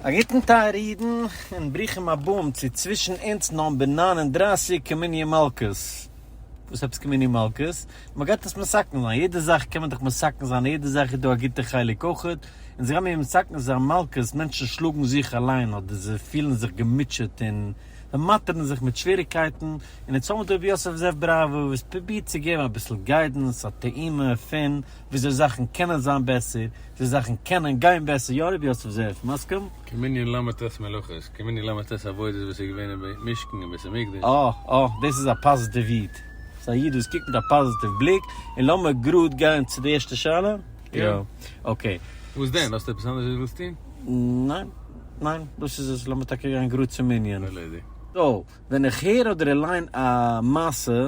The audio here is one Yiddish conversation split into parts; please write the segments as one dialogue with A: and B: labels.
A: א גוטן טייערע אידן, און ברוכים הבאים צו צווישן אונז נאמבער 39 כמנין מלקות. וואס עפעס כמנין מלקות? מען גייט עס מתקן זיין, יעדע זאך קען מען דאך מתקן זיין, יעדע זאך איז דא א גוטע חלק אויכעט, אונז גיימיר מתקן זיין מלקות, מענטשן שלאגן זיך אליין אדער זיי פילן זיך געמוטשעט און זיי מאטערן זיך מיט שוועריגקייטן, און אונז האבן דא רבי יוסף זאב בראווער וואס פרובירט צו געבן אביסל guidance, א טעימה פון וויאזוי זאכן קענען זיין בעסער, וויאזוי זאכן קענען גיין בעסער, יא רבי יוסף זאב, מסכים?
B: כמנין ל"ט מלאכות, כמנין ל"ט עבודות וואס איז געווען אין משכן און בית המקדש.
A: אה אה, דאס איז א פאזיטיוו איד. ס'איז א איד וואס קוקט מיט א פאזיטיוו בליק, און לאמיר גראד גיין צו די ערשטע שאלה.
B: יא.
A: okay.
B: וואס דען? האסטו עפעס אנדערש וואס דו ווילסט טון?
A: ניין. ניין. דאס איז עס. לאמיר טאקע גיין גראד צום ענין.
B: ערלעדיגט.
A: so, ווען איך הער אדער ליין א מעשה,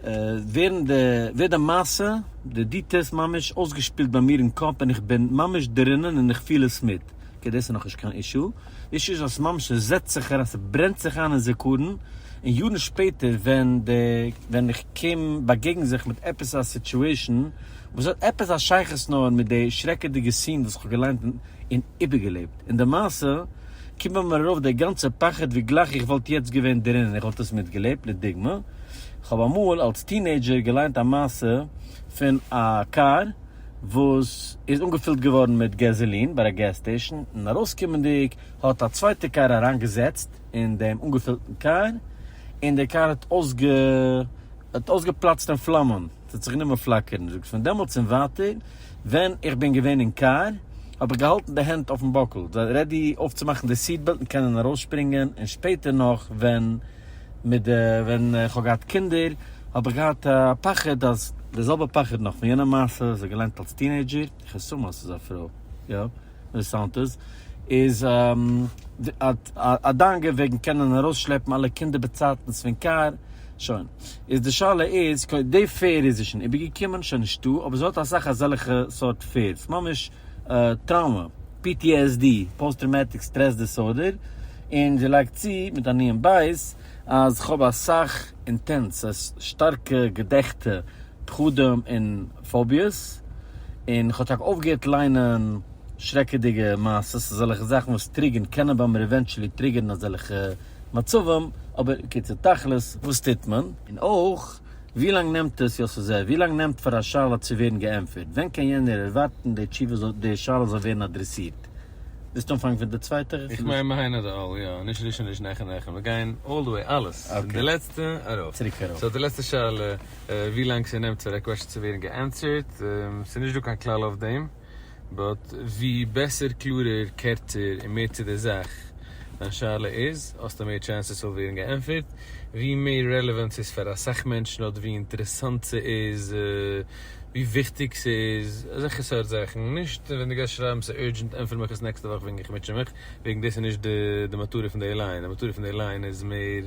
A: ווערן די, ווערט די מעשה, די details ממש אויסגעשפילט ביי מיר אין קאפ און איך בין ממש דערינען און איך פיל עס מיט. okay, דאס איז נאכנישט קיין issue. די issue איז אז ממש עס זעצט זיך אריין, ס'ברענט זיך איין אין זיכרון, און יארן שפעטער ווען די, ווען איך קום באגעגן זיך מיט עפעס א situation וואס האט עפעס א שייכות נאר מיט די שרעקעדיגע scene וואס איך האב געליינט און איבערגעלעבט אין די מעשה, קומט ביי מיר ארויף דער גאנצער פחד ווי גלייך איך וואלט יעצט געווען דערין און איך וואלט עס מיטגעלעבט, לדוגמא, איך האב אמאל אלס teenager געליינט א מעשה פון א קאר וואס איז אנגעפילט געווארן מיט gasoline ביי א gas station, און ארויסקומענדיג האט א צווייטע קאר אריינגעזעצט אין דעם אנגעפילטן קאר, און דער קאר האט האט אויסגעפלאצט אין פלאמען, ס'האט זיך גענומען פלאקערן, זאגט פון דעמאלטס און ווייטער ווען איך בין געווען אין קאר האב איך געהאלטן די הענט אויפן buckle, ready אויפצומאכן די seat belt און קענען ארויסשפרינגען, און שפעטער נאך ווען מיט די ווען איך האב געהאט קינדער האב איך געהאט א פחד אז די זעלבע פחד נאך פון יענע מעשה וואס איך האב געליינט אלס teenager, איך assume אז ס'איז א פרוי, יא, ווי סאונדט עס, איז א דאגה וועגן קענען ארויסשלעפן אלע קינדער באצייטנס פון קאר, שוין. איז די שאלה איז, די fear איז זי שוין איבערגעקומען, שוין נישטא, אבער זי האט אסאך אזעלכע סארט fears, ממש טראומא, PTSD, post traumatic stress disorder, און זי לייגט צו מיט א נון בית אז כ'האב אסאך intense, שטארקע געדעכטע פחדים און phobias, און כ'האב טאקע אויפגעהערט ליינען שרעקעדיגע מעשות, אזעלכע זאכן וואס trigger ן, קענען ביי מיר eventually trigger ן אזעלכע מצבים, אבער קיצור תכלית, וואס טוט מען? און אויך, ווי לאנג נעמט עס, יוסף זאב, ווי לאנג נעמט פאר א שאלה צו ווערן געענטפערט? ווען קען יענער ערווארטן די תשובה זאל, די שאלה זאל ווערן אדרעסירט? ווילסט אנפאנגען פון די צווייטע?
B: איך מיין מהיין אדער אל, יא, נישט ראשון ראשון אחרון אחרון, מיר גייען all the way אלעס, פון די לעצטע ארויף.
A: צוריק ארויף.
B: so די לעצטע שאלה, ווי לאנג ס'נעמט פאר א question צו ווערן געענטפערט, ס'איז נישט דא קיין כלל אויף דעם. but ווי בעסער קלארער קערצער און מער צו די זאך דיין שאלה איז, האסטו מער chance עס זאל ווערן געענטפערט, ווי מער relevant ס'איז פאר אסאך מענטשן אדער ווי אינטערעסאנט ס'איז, ווי וויכטיג ס'איז, אזעלכע סארט זאכן, נישט ווען דו גייסט שרייבן ס'איז urgent ענטפער מיך עס נעקסטע וואך וועגן איך מוטשע מיך, וועגן דאס איז נישט די מטרה פון די ליין, די מטרה פון די ליין איז מער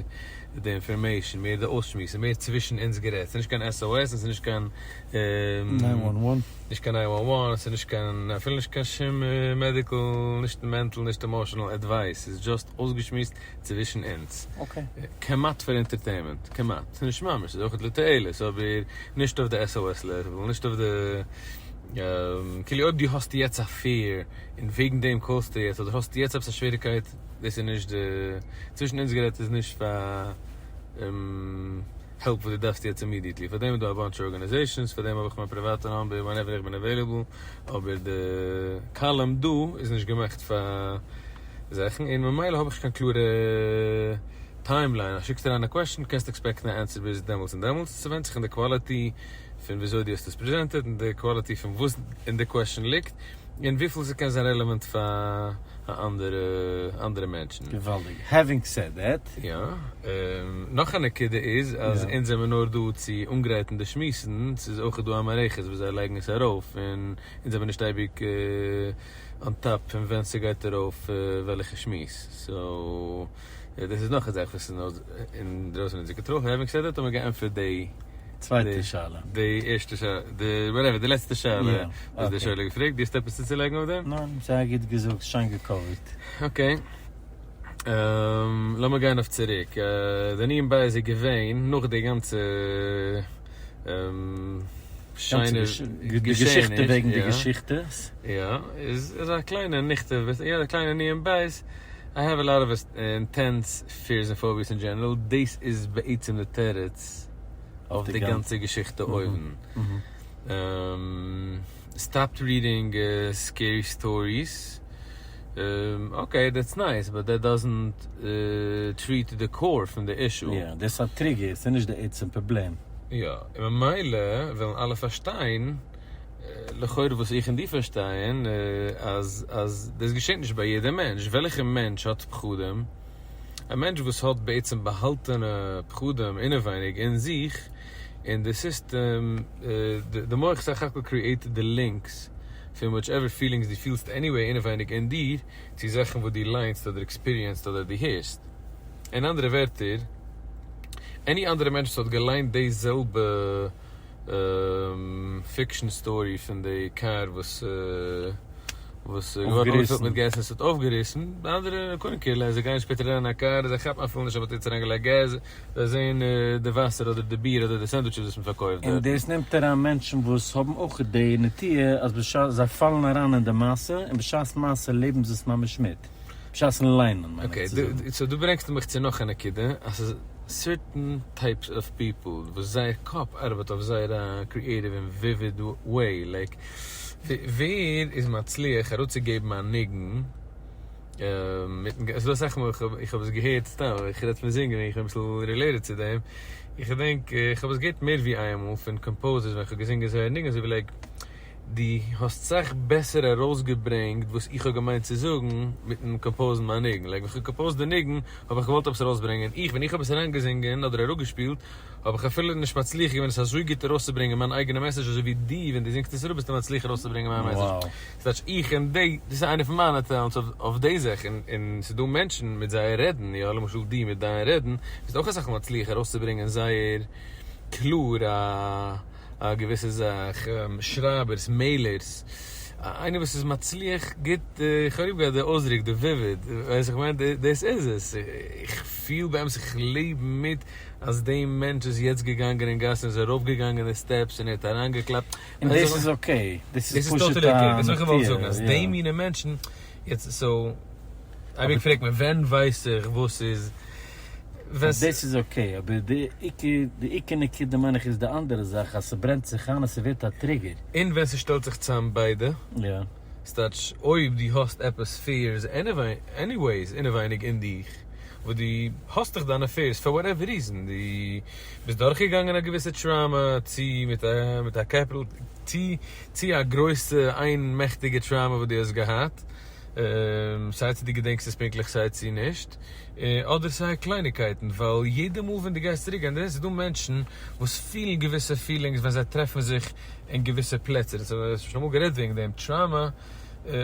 B: די information, מער די אויסשמועסן, מער צווישן אונז גערעדט, ס'איז נישט קיין SOS און ס'איז נישט קיין
A: 911.
B: נישט קיין 911, ס'איז נישט קיין, אפילו נישט קיין שום medical, נישט mental, נישט emotional advice, ס'איז just אויסגעשמועסט צווישן אונז.
A: okay.
B: כמעט פאר entertainment, כמעט. ס'איז נישט ממש, ס'איז אויך לתועלת, אבער נישט אויף די SOS level, נישט אויף די, כאילו אויב דו האסט יעצט א fear און וועגן דעם call סטו יעצט, אדער האסט יעצט עפעס א שוועריקייט, דאס איז נישט די, צווישן אונז גערעדט איז נישט פאר. help וואס דו דארפסט יעצט immediately, פאר דעם איז דא א bunch organizations, פאר דעם האב איך מיין פריוואטע number whenever איך בין available, אבער די column דא איז נישט געמאכט פאר זאכן, און ממילא האב איך נישט קיין קלארע timeline, אז שיקסט אריין א question קענסטו expect ן א answer ביז דעמאלטס און דעמאלטס, ס'ווענדט זיך אין די quality פון וויאזוי דו האסט עס presented, און די quality פון וואס אין די question ליגט, און וויפיל ס'קען זיין relevant פאר אנדערע אנדערע מענטשן.
A: געוואלדיג. Having said that.
B: יא. נאך א נקודה איז אז אונז זעמיר נאר דא צו אנגרייטן די שמועסן, ס'איז אויך דא א מערכת וואס זיי לייגן עס ארויף, און אונז זעמיר נישט אייביג on top פון ווען ס'גייט ארויף וועלכע שמועס, so דאס איז נאך א זאך וואס איז נאר אינדרויסן אונזער קאנטראל. Having said that האבן מיר געענטפערט די.
A: צווייטע שאלה.
B: די ערשטע שאלה, די whatever, די לעצטע שאלה וואס דער שואל האט געפרעגט, דו האסט עפעס צוצולייגן אויף דעם?
A: ניין, זייער גוט געזאגט, שיין גע cover ט.
B: Okay. לאמיר גיין אויף צוריק. די נון בית איז געווען נאך די גאנצע.
A: גאנצע
B: שיינע
A: די געשיכטע
B: געשעעניש,
A: וועגן די
B: יא.
A: געשיכטעס.
B: יא, איז איז א קליינע נכתב, יא, א קליינע נון בית, I have a lot of intense fears and phobias in general, דאס איז בעצם די תירוץ
A: אויף
B: אויף
A: די
B: די
A: גאנצע
B: גאנצע געשיכטע אויבן. Stopped reading scary stories, okay, that's nice, but that doesn't treat the core פון די issue.
A: יא, דאס איז א trigger, ס'איז נישט די עצם פראבלעם.
B: יא, און ממילא וועלן אלע פארשטיין, לכאורה וואס איך און דו פארשטייען, אז אז דאס געשעט נישט ביי יעדע מענטש. וועלכע מענטש האט פחדים? א מענטש וואס האט בעצם באהאלטענע פחדים אינעווייניג אין זיך, און די סיסטעם, די מח סך הכל create די links פון whichever feelings דו פילסט anyway אינעווייניג אין דיר, צו זאכן וואס דו ליינסט אדער experience ט אדער דו הערסט. אין אנדערע ווערטער, any אנדערע מענטש וואס האט געליינט די זעלבע fiction story פון די קאר וואס וואס איז געווארן אנגעפילט
A: אויפגעריסן.
B: מיט געז און עס האט אויפגעריסן, די אנדערע קודם כל זיי גייען שפעטער אריין אין א קאר, זיי כאפן אפילו נישט אז מ'האט יעצט אריינגעלייגט געז, זיי זעען די וואסער אדער די ביר אדער די sandwiches וואס מ'פארקויפט
A: און
B: דארטן.
A: דאס נעמט אריין מענטשן וואס האבן אויך די נטיה אז בשעת זיי פאלן אריין אין די מעשה, און בשעת מעשה לעבן זיי עס ממש מיט. בשעת'ן ליינען מיין איך
B: okay,
A: צו זאגן.
B: So דא ברענגסטו מיך צו נאך א נקודה, אז ס'איז certain types of people וואס זייער קאפ ארבעט אויף זייער א creative און vivid way, like ווער איז מצליח אראפצוגעבן א ניגון מיטן, ס'איז דא אסאך מאל איך האב עס געהערט סתם, איך רעד פון זינגען איך בין אביסל related צו דעם, איך געדענק איך האב עס געהערט מער ווי איינמאל פון composers ווען איך האב געזינגען זייער ניגון אזוי ווי like דו האסט סאך בעסער ארויסגעברענגט וואס איך האב געמיינט צו זאגן מיטן compose ן מיין ניגון, like ווען איך האב compose ט די ניגון האב איך געוואלט עפעס ארויסברענגען, איך ווען איך האב עס אריינגעזינגען אדער אראפגעשפילט האב איך אפילו נישט מצליח געווען עס אזוי גוט ארויסצוברענגען מיין אייגענע message אזוי ווי דו ווען דו זינגסט עס אראפ ביסטו מצליח ארויסצוברענגען מיין message.
A: Wow.
B: ס'טייטש איך און די, דאס איז איינע פון מיינע talents אויף די זאך, און ס'איז דא מענטשן מיט זייער רעדן, יא למשל דו מיט דיין רעדן ביסט אויך אסאך מצליח ארויסצוברענגען זייער קלאר א געוויסע זאך, שרייבערס, מעלערס, איינער וואס איז מצליח גוט, איך האב ליב געהאט די אויסדרוק, די vivid, ווייסט איך מיין, דאס איז עס, איך פיל באמת איך לעב מיט אז די מענטש איז יעצט געגאנגען אין גאס און איז ארויפגעגאנגען די steps און ער האט אריינגעקלאפט.
A: און דאס איז okay, דאס איז
B: דאס איז
A: פשוט
B: totally okay,
A: א
B: דאס האב איך געוואלט
A: נטיה,
B: זאגן, אז
A: יא.
B: די מינע מענטשן, יעצט so, אייביג פרעגט מען ווען ווייס איך וואס איז, ווען
A: אז דאס איז okay, אבער די עיקר, די עיקר נקודה מיין איך איז די אנדערע זאך, אז ס'ברענט זיך איין און ס'ווערט א trigger.
B: און ווען ס'שטעלט זיך צוזאם ביידע.
A: יא.
B: ס'טייטש אויב דו האסט עפעס fears anyways אינעווייניג אין דיך, וואס דו האסט דאך דיינע fears for whatever reason, דו ביסט דורכגעגאנגען א געוויסע trauma, צו מיט א מיט א capital T, צו א גרויסע איין מעכטיגע trauma וואס דו האסט געהאט, סיי צו דו געדענקסט עס פונקטליך סיי צו נישט, אדער סיי קלייניקייטן, ווייל יעדע מאל ווען דו גייסט צוריק גיין, ס'איז דא מענטשן וואס פילן געוויסע feelings ווען זיי טרעפן זיך אין געוויסע פלעצער, דאס האבן מיר שוין אמאל גערעדט וועגן דעם, trauma,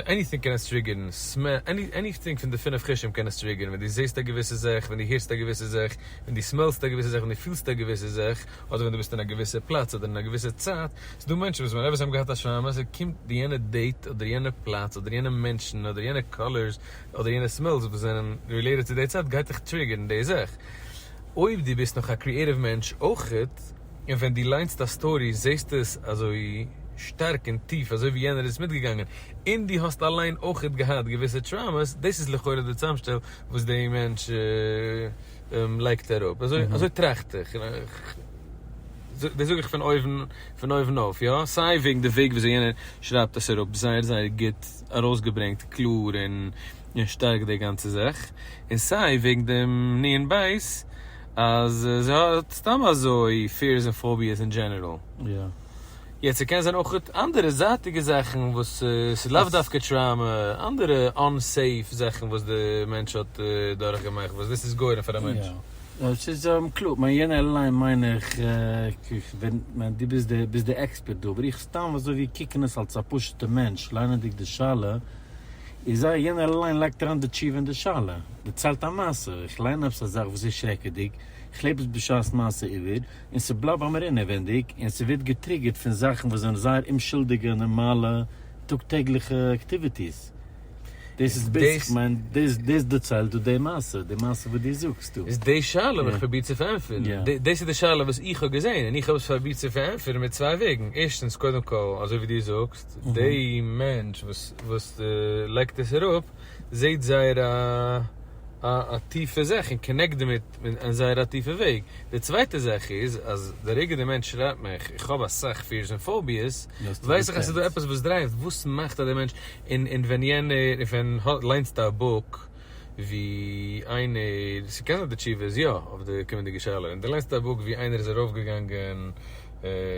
B: anything קען עס trigger ן, smell, anything פון די פינף חושים קען עס trigger ן, ווען דו זעסט א געוויסע זאך, ווען דו הערסט א געוויסע זאך, ווען דו smell סט א געוויסע זאך, ווען דו פילסט א געוויסע זאך, אדער ווען דו ביסט אין א געוויסע פלאץ אדער אין א געוויסע צייט, ס'איז דא מענטשן וואס whenever זיי האבן געהאט א trauma, ס'קומט די יענע date אדער יענע פלאץ אדער יענע מענטשן אדער יענע colors אדער יענע smells וואס זענען related צו די צייט גייט דיך trigger ן די זאך. אויב דו ביסט נאך א creative מענטש אויכעט, און ווען דו ליינסט א story זעסטו עס אזוי שטארק און טיף אזוי ווי יענער איז מיטגעגאנגען, און דו האסט אליין אויכעט געהאט געוויסע traumas, דאס איז לכאורה די צאמשטעל וואס די מענטש לייגט אראפ. אזוי אזוי טראכט איך. דאס זאג איך פון אויבן פון אויבן אויף, יא? סיי וועגן די וועג וויאזוי יענער שרייבט עס אראפ, זייער זייער גוט ארויסגעברענגט קלאר און שטארק די גאנצע זאך, און סיי וועגן דעם נון בית אז זי האט סתם אזוי fears און phobias אין general.
A: יא.
B: יעצט ס'קען זיין אויך אנדערע זייטיגע זאכן וואס ס'איז לאו דווקא trauma, אנדערע unsafe זאכן וואס די מענטש האט דורכגעמאכט וואס דאס איז גורם פאר א מענטש.
A: יא. ס'איז קלאר, מיין יענע אליין מיין איך, ווען דו ביסט די ביסט די עקספערט דא, אבער איך סתם אזוי ווי קוקן עס אלס א פשוט'ע מענטש ליינענדיג די שאלה, איז זייער יענער אליין לייגט אריין די תשובה אין די שאלה, דערציילט א מעשה, איך ליין עפעס א זאך וואס איז שרעקעדיג, איך לעב עס בשעת מעשה איבער, און ס'בלייבט ביי מיר אינעווענדיג, און ס'ווערט גע trigger ט פון זאכן וואס זענען זייער אומשולדיגע נארמאלע טאג טעגליכע activities. דאס איז בעיסיק, כ'מיין דאס דאס דערציילט דא די מעשה, די מעשה וואס דו זאגסט דא.
B: איז די שאלה וואס איך פרוביר צו פארענטפערן. דאס איז די שאלה וואס איך האב געזען, און איך האב עס פרובירט צו פארענטפערן מיט צוויי וועגן. ערשטנס, קודם כל, אזוי ווי דו זאגסט, די מענטש וואס וואס לייגט עס אראפ, זעט זייער א א טיפע זאך און connect דערמיט אין זייער א טיפע וועג. די צווייטע זאך איז, אז די רגע די מענטש שרייבט מיך, איך האב אסאך fears און phobias, ווייס איך אז ס'איז דא עפעס וואס drive ט, וואס מאכט אז די מענטש, און און ווען יענער, און ווען ליינסטו א book ווי איינער, ס'קען זיין די תשובה איז יא אויף די קומענדיגע שאלה, און די ליינסט א book ווי איינער איז ארויפגעגאנגען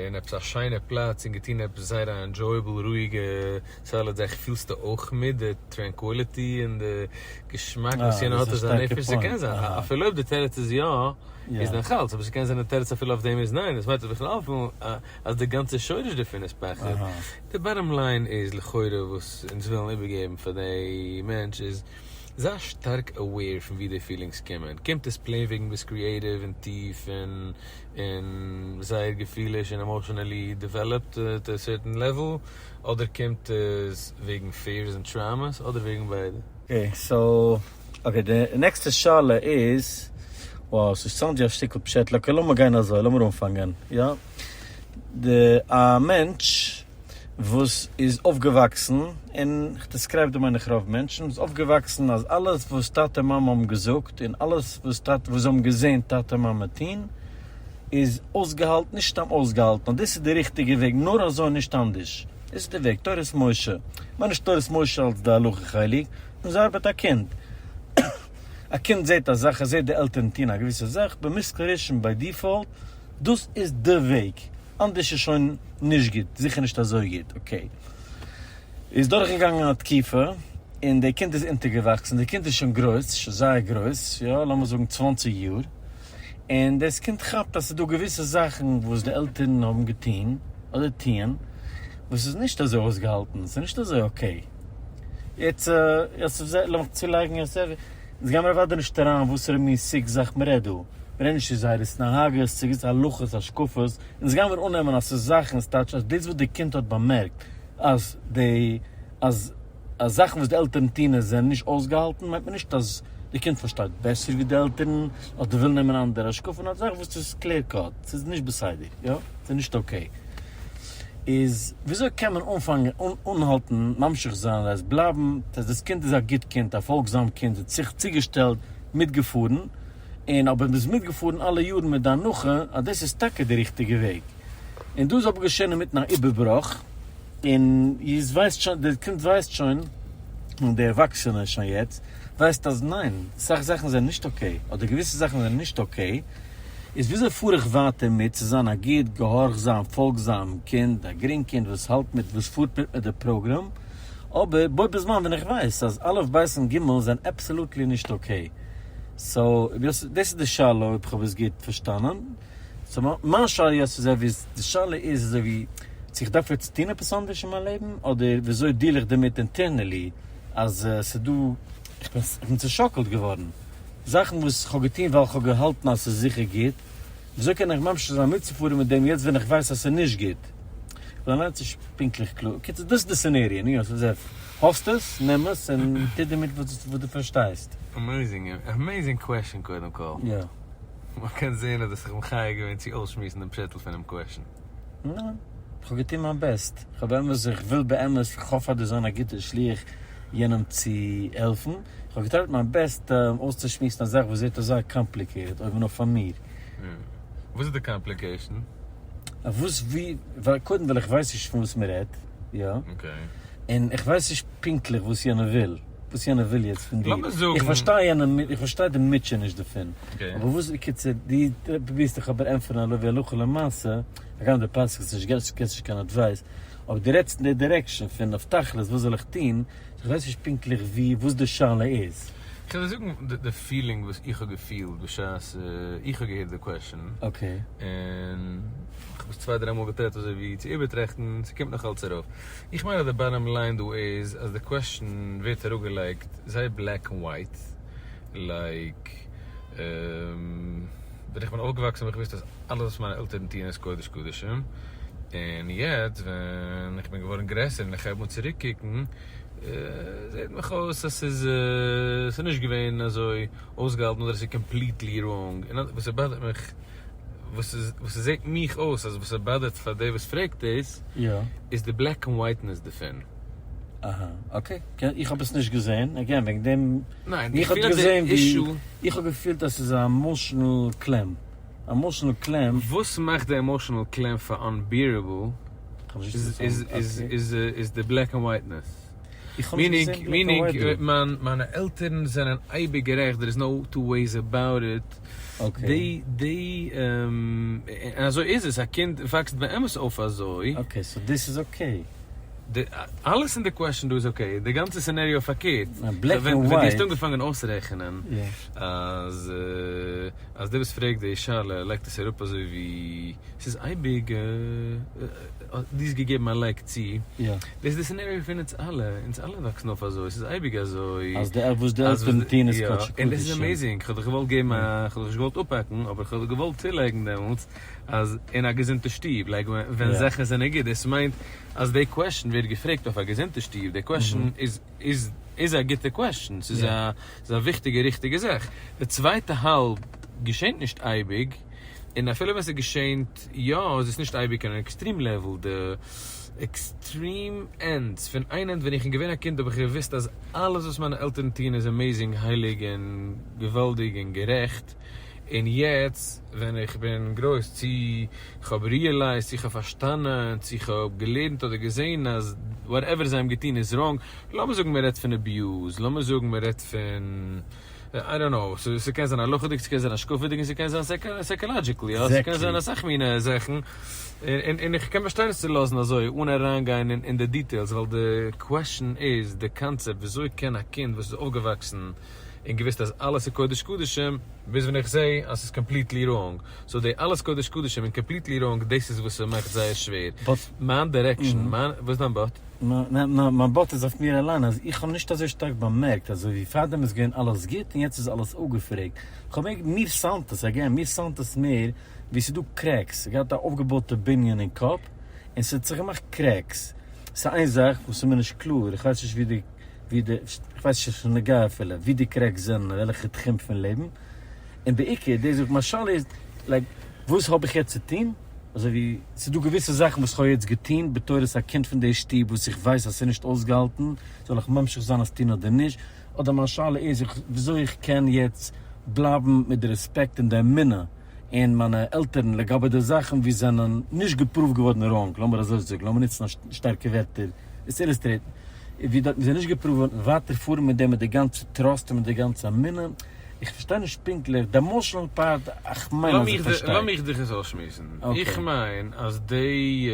B: אין עפעס א שיינע פלאץ און געטון עפעס זייער א enjoyable רואיגע solid זאך, פילסטו אויך מיט די tranquility און די געשמאק וואס יענער האט אין זיין נפש? ס'קען זיין, אפילו אויב די תירוץ איז יא, איז נאכאלץ, אבער ס'קען זיין די תירוץ אפילו אויף דעם איז ניין, דאס מיינט אז בכלל אז די גאנצע שורש דערפון איז פחד. די bottom line איז לכאורה וואס אונז ווילן איבערגעבן פאר די מענטש איז, זיי שטארק aware פון ווי די feelings קומען. קומט עס plain וועגן ביסט creative און טיף און און זייער געפיליש און emotionally developed to a certain level, אדער קומט עס וועגן fears און traumas, אדער וועגן ביידע?
A: okay so okay די נעקסטע שאלה איז, wow ס'איז sound ווי א שטיקל פשעטל, okay לאמיר גיין אזוי לאמיר אנפאנגען יא, די א מענטש וואס איז אויפגעוואקסן, און איך describe דא מיין איך רוב מענטשן, איז אויפגעוואקסן אז אלעס וואס טאטע מאמע האבן געזאגט און אלעס וואס טאטע וואס זיי האבן געזען טאטע מאמע טון איז אויסגעהאלטן, נישט סתם אויסגעהאלטן, נאר דאס איז די ריכטיגע וועג, נאר אזוי נישט אנדערש, דאס איז די וועג, תורת משה, כ'מיין נישט תורת משה אלס די הלכה חלק, נאר אזוי ארבעט א קינד, א קינד זעט א זאך, ער זעט די עלטערן טון א געוויסע זאך, במושכל ראשון by default, דאס איז די וועג, אנדערש איז שוין נישט גוט, זיכער נישט אזוי גוט, okay. איז דורכגעגאנגען א תקופה, און די קינד איז אונטערגעוואקסן, די קינד איז שוין גרויס, שוין זייער גרויס, יא, לאמיר זאגן 20 יאר, און דאס קינד כאפט אז ס'איז דא געוויסע זאכן וואס די עלטערן האבן געטון, אדער טוען, וואס איז נישט אזוי אויסגעהאלטן, ס'איז נישט אזוי okay. יעצט, לאמיך צולייגן, אונז גיימיר אוודאי נישט אריין וואסערע מין סוג זאך מ'רעדט דא, מ'רעדט נישט צו זייער התנהגות, צו געוויסע הלכות, השקפות, אונז גיימיר אננעמען אז ס'איז זאכן, ס'טייטש אז דאס וואס די קינד האט באמערקט אז די אז אז זאכן וואס די עלטערן טוען זענען נישט אויסגעהאלטן, מיינט מען נישט אז די קינד פארשטייט בעסער ווי די עלטערן, אדער וויל נעמען א אנדערע השקפה, נאר א זאך וואס איז clear cut, ס'איז נישט בסדר, יא? ס'איז נישט okay. איז וויאזוי קען מען אנפאנגען אנהאלטן ממשיך זיין אז בלייבן אז דאס קינד איז א גוט קינד א פאלגזאם קינד האט זיך צוגעשטעלט מיטגעפארן און אבער מ'איז מיטגעפארן אלע יארן מיט די הנחה אז דאס איז טאקע די ריכטיגע וועג און דא איז אבער געשען אינמיטן א איבערבראך און יעצט ווייסט שוין די קינד ווייסט שוין און די ערוואקסענע שוין יעצט ווייסט אז ניין אסאך זאכן זענען נישט okay אדער געוויסע זאכן זענען נישט okay. איז וויאזוי פאר איך ווייטער מיט צו זיין א גוט, געהארכזאם, פאלגזאם קינד, א גרינג קינד וואס האלט מיט, וואס פארט מיט מיט די פראגראם, אבער בו בזמן ווען איך ווייס אז א' ב' און ג' זענען absolutely נישט okay. so, דאס איז די שאלה אויב כ'האב עס גוט פארשטאנען. so מיין שאלה יעצט איז אזוי ווי, די שאלה איז אזוי ווי, צו איך דארף יעצט טון עפעס אנדערש אין מיין לעבן, אדער וויאזוי deal איך דערמיט internally אז ס'דא, איך בין צושאקלט געווארן. זאכן וואס כ'האב געטון ווייל כ'האב געהאלטן אז ס'איז זיכער גוט, וויאזוי קען איך ממשיך זיין מיטצופארן מיט דעם יעצט ווען איך ווייס אז ס'איז נישט גוט? כ'בין אליינס נישט פונקטליך קלאר. קיצור, דאס איז די scenario. נו יוסף, האסט עס, נעם עס און טו דערמיט וואס דו פארשטייסט.
B: amazing, amazing question קודם כל.
A: יא.
B: מ'קען זעהן אז דו האסט זיך מחיה געווען צו אויסשמועסן דעם פשעטל פונעם question.
A: ניין. כ'האב געטון מיין best. כ'האב באמת, איך וויל באמת, כ'האף אז דו זיין א גוטער שליח יענעם צו העלפן. כ'האב גע try ט מיין best אויסצושמועסן א זאך וואס זעט אזוי complicated אויבן אויף פאר מיר.
B: וואס איז די complication?
A: וואס ווי, ווייל קודם ווייל איך ווייס נישט פון וואס מען רעדט, יא. און איך ווייס נישט פונקטליך וואס יענער וויל, וואס יענער וויל יעצט פון דיר.
B: לאמיר זאגן.
A: איך פארשטיי יענעם, איך פארשטיי די מוטשעניש דערפון. אבער וואס, בקיצור, דו פרובירסט דיך אבער ענטפערן אזוי ווי הלכה למעשה, הגם דו פסק'סט נישט, געבסט נישט קיין advice, אבער דו רעדסט אין די direction פון אויף תכלית וואס זאל איך טון, איך ווייס נישט פונקטליך ווי וואס די שאלה איז.
B: כ'וועל דיר זאגן די feeling וואס איך האב געפילט בשעת איך האב געהערט די question.
A: okay.
B: און כ'האב עס צוויי דריי מאל געטרייט אזוי ווי צו איבערטראכטן, ס'קומט נאך אלץ ארויף. איך מיין אז די bottom line דא איז אז די question ווערט אראפגעלייגט זייער black and white, like ווען איך בין אויפגעוואקסן האב איך געוואוסט אז אלעס וואס מיינע עלטערן טוען איז קודש קדשים, און יעצט ווען איך בין געווארן גרעסער און איך הייב אן צוריקקוקן. זעט מיך אויס אז ס'איז ס'איז נישט געווען אזוי אויסגעהאלטן אדער ס'איז completely wrong, און וואס ס'באדערט מיך, וואס ס'זעט מיך אויס אז וואס ס'באדערט פאר דער וואס פרעגט דאס, איז די black and whiteness דערפון.
A: אהא okay, איך האב עס נישט געזען, again וועגן דעם,
B: ניין,
A: איך האב געזען ווי, איך האב געפילט אז ס'איז א emotional קלעם, emotional קלעם.
B: וואס מאכט די emotional קלעם פאר unbearable איז די black and whiteness. Meaning, meaning, מיינע עלטערן זענען אייביג גערעכט, there is no two ways about it. די, די, און אזוי איז עס, א קינד וואקסט באמת אויף אזוי.
A: Okay, so דאס איז okay.
B: די, אלעס אין די question דא איז okay, די גאנצע scenario פארקערט. ווען דו האסט אנגעפאנגען אויסרעכענען אז אז דער וואס פרעגט די שאלה לייגט עס אראפ אזוי ווי ס'איז אייביג דו האסט געגעבן א לייג צו, דאס איז די scenario פון אונז אלע, אונז אלע וואקסן אויף אזוי, ס'איז אייביג אזוי.
A: אז די וואס די עלטערן טוהן איז קדשי
B: קדשים. און דאס איז amazing, כ'האב דיך געוואלט געבן א, כ'האב דיך נישט געוואלט אפהאקן, אבער כ'האב דיך געוואלט צולייגן דעמאלטס אז אין א געזונטע שטוב, like ווען זאכן זענען גוט, דאס מיינט אז די question ווערט געפרעגט אויף א געזונטע שטוב, די question איז איז איז א גוטע question, ס'איז א ס'איז א וויכטיגע ריכטיגע זאך. די צווייטע האלב געשענט נישט אייביג, און אפילו ווען ס'געשענט יא איז עס נישט אייביג אין אן extreme level, די extreme ends, פון איין end ווען איך בין געווען א קינד האב איך געוואוסט אז אלעס וואס מיינע עלטערן טוען איז amazing הייליג און געוואלדיג און גערעכט, און יעצט ווען איך בין גרויס צו כ'האב realized צו כ'האב פארשטאנען צו כ'האב געלערנט אדער געזען אז whatever זיי האבן געטון איז wrong, לאמיר זאגן מ'רעדט פון abuse, לאמיר זאגן מ'רעדט פון I don't know, ס'קען זיין הלכה'דיג, ס'קען זיין השקפה'דיג און ס'קען זיין psychological, יא, ס'קען זיין אסאך מיני זאכן, און איך קען באשטיין עס צו לאזן אזוי אן אריינגיין אין די details, ווייל די question איז די קאנצעפט וויאזוי קען א קינד וואס איז אויפגעוואקסן און געוואוסט אז אלעס איז קודש קדשים, ביז ווען איך זעה אז ס'איז completely wrong. So די אלעס קודש קדשים און completely wrong דאס איז וואס ס'מאכט זייער שווער. מיין direction, מיין, וואס איז דיין but?
A: מיין but איז אויף מיר אליין אז איך האב נישט אזוי שטארק באמערקט אזוי ווי פארדעם איז געווען אלעס גוט און יעצט איז אלעס אפגעפרעגט. כ'האב מער, מיר sound ט עס, again, מיר sound ט עס מער ווי ס'איז דא cracks, געהאט א אויפגעבויטע בנין אין קאפ און ס'האט זיך געמאכט cracks. ס'איז איין זאך וואס איז מיר נישט קלאר, איך ווייס נישט ווי די. ווי די, כ'ווייס נישט אויב ס'איז נוגע אפילו, ווי די cracks זענען, אין וועלכע תחום פון לעבן, און בעיקר דאס וואס מיין שאלה איז, like, וואס האב איך יעצט צו טון? אזוי ווי, ס'איז דא געוויסע זאכן וואס כ'האב יעצט געטון בתורת א קינד פון די שטוב וואס איך ווייס אז ס'איז נישט אויסגעהאלטן, זאל איך ממשיך זיין עס טון אדער נישט? אדער מיין שאלה איז וויאזוי איך קען יעצט בלייבן מיט די רעספעקט און די אמונה אין מיינע עלטערן לגבי די זאכן וואס זענען נישט גע prove ט געווארן wrong, לאמיר אזוי זאגן, לאמיר נוצן שטארקע ווערטער עס illustrate ן, ווי דארט מ'איז נישט גע prove ט געווארן ווייטער פארן מיט דעם מיט די גאנצע trust און מיט די גאנצע אמונה, איך פארשטיי נישט פונקטליך די emotional part, איך מיין אז איך פארשטיי.
B: לאמיך דיך עס אויסשמועסן, איך מיין אז די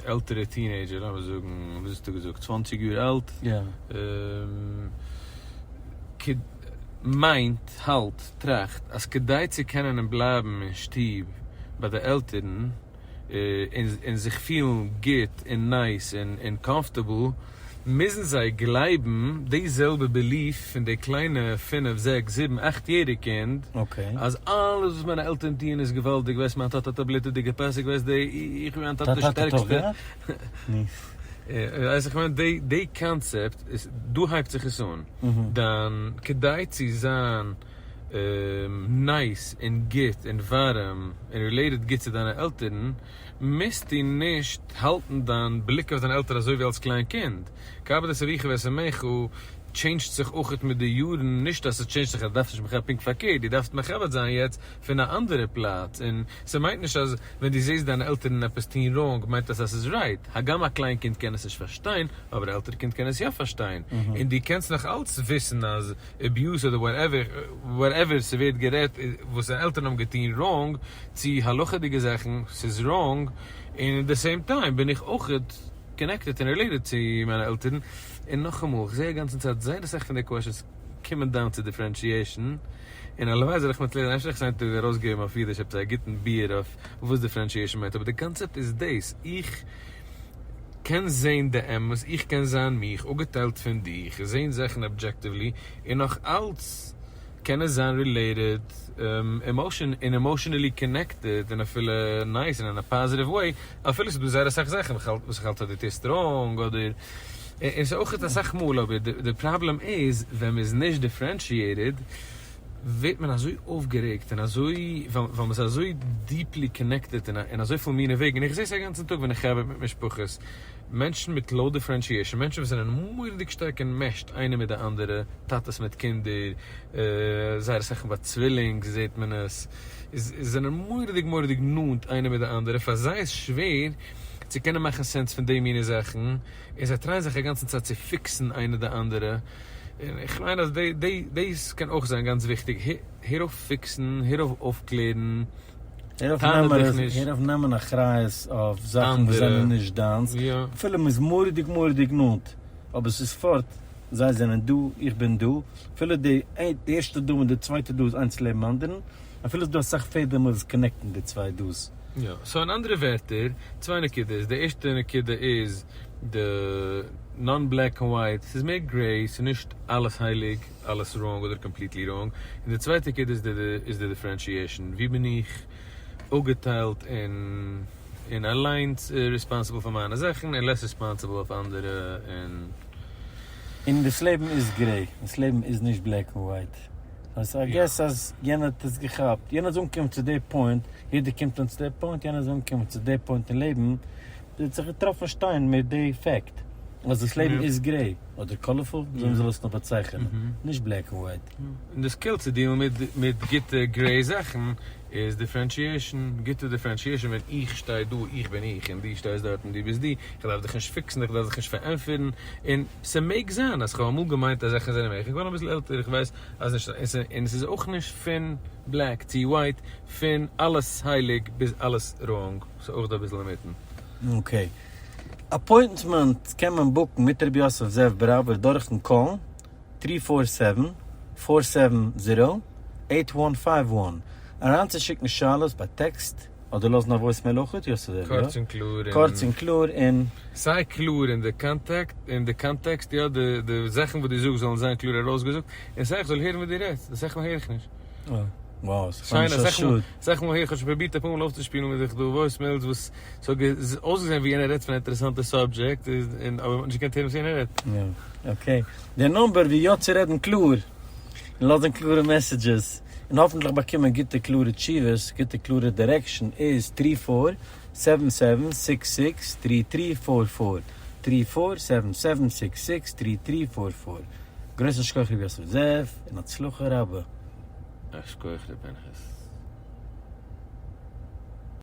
B: עלטערע teenager, לאמיר זאגן, וואס האסטו געזאגט, 20 יאר אלט, מיינט, האלט, טראכט, אז כדי צו קענען בלייבן אין שטוב ביי די עלטערן, און זיך פילן גוט און nice און comfortable, מוזן זיי גלייבן די זעלבע belief פון די קליינע פינף, זעקס, זיבן, אכט יעריג קינד, אז אלעס וואס מיינע עלטערן טוען איז געוואלדיג, ווייסט מיין טאטע האט א בלוטעדיגע פאסיק, ווייסט די, איך בין מיין טאטע שטערקסטע. ווייסט איך מיין די קאנצעפט, דא הייבט זיך עס אן, דיין כדי צו זיין nice און גוט און ווארעם און related גוט צו דיינע עלטערן, מוזטו נישט האלטן דיין בליק אויף דיינע עלטערן אזוי ווי אלס קליין קינד. כבד את אביך ואת אמך change ט זיך אויכעט מיט די יארן, נישט אז ס'טשעינדזשט זיך אז דו דארפסט נישט מכבד, פונקט פארקערט, דו דארפסט מכבד זיין יעצט פון א אנדערע פלאץ, און ס'מיינט נישט אז ווען דו זעסט דיינע עלטערן עפעס טון wrong מיינט עס אז ס'איז right, הגם א קליין קינד קען עס נישט פארשטיין, אבער א עלטערע קינד קען עס יא פארשטיין, און דו קענסט נאך אלץ וויסן אז abuse אדער whatever whatever ס'ווערט גערעדט וואס זיין עלטערן האבן געטון wrong, צו הלכה'דיגע זאכן, ס'איז wrong, און אין די same time בין איך אויכעט connected און related צו מיינע עלטערן, און נאכאמאל, כ'זע אגאנצן צייט זייער אסאך פון די questions קומען down צו differentiation, און הלוואי זאל איך מצליח זיין, אפשר וועל איך עס איין טאג ארויסגעבן אויף אידיש עפעס א גוטן ביאור אויף וואס differentiation מיינט, אבער די קאנצעפט איז דאס, איך קען זען די אמת, איך קען זיין מיך, אפגעטיילט פון דיך, זען זאכן objectively, און נאך אלץ קען עס זיין related, און emotionally connected, און אפילו nice און אין א positive way, אפילו ס'איז דא זייער אסאך זאכן וואס איך האלט אז דו טוסט wrong, אדער. און ס'איז אויך אסאך מאל אבער די פראבלעם איז ווען מ'איז נישט differentiated ווערט מען אזוי אויפגערעגט און אזוי ווייל מ'איז אזוי deeply connected אין אזויפיל מיני וועגן, איך זע עס א גאנצן טאג ווען איך ארבעט מיט משפחות, מענטשן מיט low differentiation, מענטשן וואס זענען מורא'דיג שטארק enmeshed איינער מיט די אנדערע, טאטעס מיט קינדער, זייער אסאך ביי צווילינג זעט מען עס, איז זענען מורא'דיג מורא'דיג נאנט איינער מיט די אנדערע, פאר זיי איז שווער צו קענען מאכן sense פון די מיני זאכן, און זיי טרייען זיך א גאנצן צייט צו פיקסן איינער די אנדערע, און איך מיין אז דאס קען אויך זיין גאנץ וויכטיג, הער אויף פיקסן, הער אויף אויפקלערן, טענה דיך נישט.
A: הער אויף נעמען אחריות אויף זאכן וואס זענען נישט דיינס, אפילו מ'איז מורא'דיג מורא'דיג נאנט, אבער ס'איז פארט, זיי זענען דא, איך בין דא, אפילו די ערשטע דא מיט די צווייטע דא איז איינס לעבן אנדערן, אפילו ס'איז דא אסאך פעדעם וואס connect ן די צוויי דא'ס.
B: יא, so אין אנדערע ווערטער, צוויי נקודות, די ערשטע נקודה איז די non black און white, ס'איז מער gray, ס'איז נישט אלעס הייליג, אלעס wrong אדער completely wrong, און די צווייטע נקודה איז די איז די differentiation, ווי בין איך אפגעטיילט און און אליינס responsible פאר מיינע זאכן און less responsible אויף אנדערע און.
A: און דאס לעבן איז gray, דאס לעבן איז נישט black און white. so I guess אז יענער האט עס געכאפט, יענער איז אנגעקומען צו די point, יעדער קומט אן צו די point, יענער איז אנגעקומען צו די point אין לעבן, ער האט זיך געטראפן שטיין מיט די fact אז דאס לעבן איז gray, אדער colorful, וויאזוי מ'זאל עס נאר באצייכענען, נישט black און white.
B: און די skill צו deal ן מיט גוטע gray זאכן איז differentiation, גוטע differentiation ווען איך שטיי דא, איך בין איך, און דו שטייסט דארט און דו ביסט דו, איך דארף דיך נישט פיקסן, איך דארף דיך נישט פארענטפערן, און ס'מעג זיין אז כ'האב אמאל געמיינט אז זאכן זענען מער, איך בין געווארן אביסל עלטער, איך ווייס אז נישט, און ס'איז אויך נישט פון black צו white, פון אלעס הייליג ביז אלעס wrong, ס'איז אויך דא אביסל אינמיטן.
A: okay. Appointment קען מען book ן מיט רבי יוסף זאב בראווער דורכן call ן three four seven, four seven zero, eight one five one אריינצושיקן שאלות ביי טעקסט אדער לאזן א voicemail אויכעט, יוסף זאב, יא?
B: קורץ און קלאר און.
A: קורץ און קלאר און.
B: סיי קלאר אין די contact, אין די context, יא, די די זאכן וואס דו זאגסט זאלן זיין קלאר ארויסגעזאגט, און סיי איך זאל הערן וואס דו רעדסט, אסאך מאל הער איך נישט.
A: אה, wow, ס'איז פאר נישט א שאד.
B: אסאך מאל הער איך, כ'האב שוין פרובירט אפאר מאל אויפצושפילן מיט דיך דא voicemails וואס ס'האט אויסגעזען ווי יענער רעדט פון א אינטערעסאנטע subject, און אבער מ'האט נישט געקענט הערן וואס יענער רעדט.
A: יא, okay. דער number ווי יא צו רעדן קלאר, און לאזן קלארע messages, און האפנטליך באקומען גוטע קלארע תשובות, גוטע קלארע direction, איז three four seven seven six six three three four four, three four seven seven six six three three four four. גרויסן שכוח ר' יוסף זאב, און הצלחה רבה.
B: א שכוח ר' פנחס.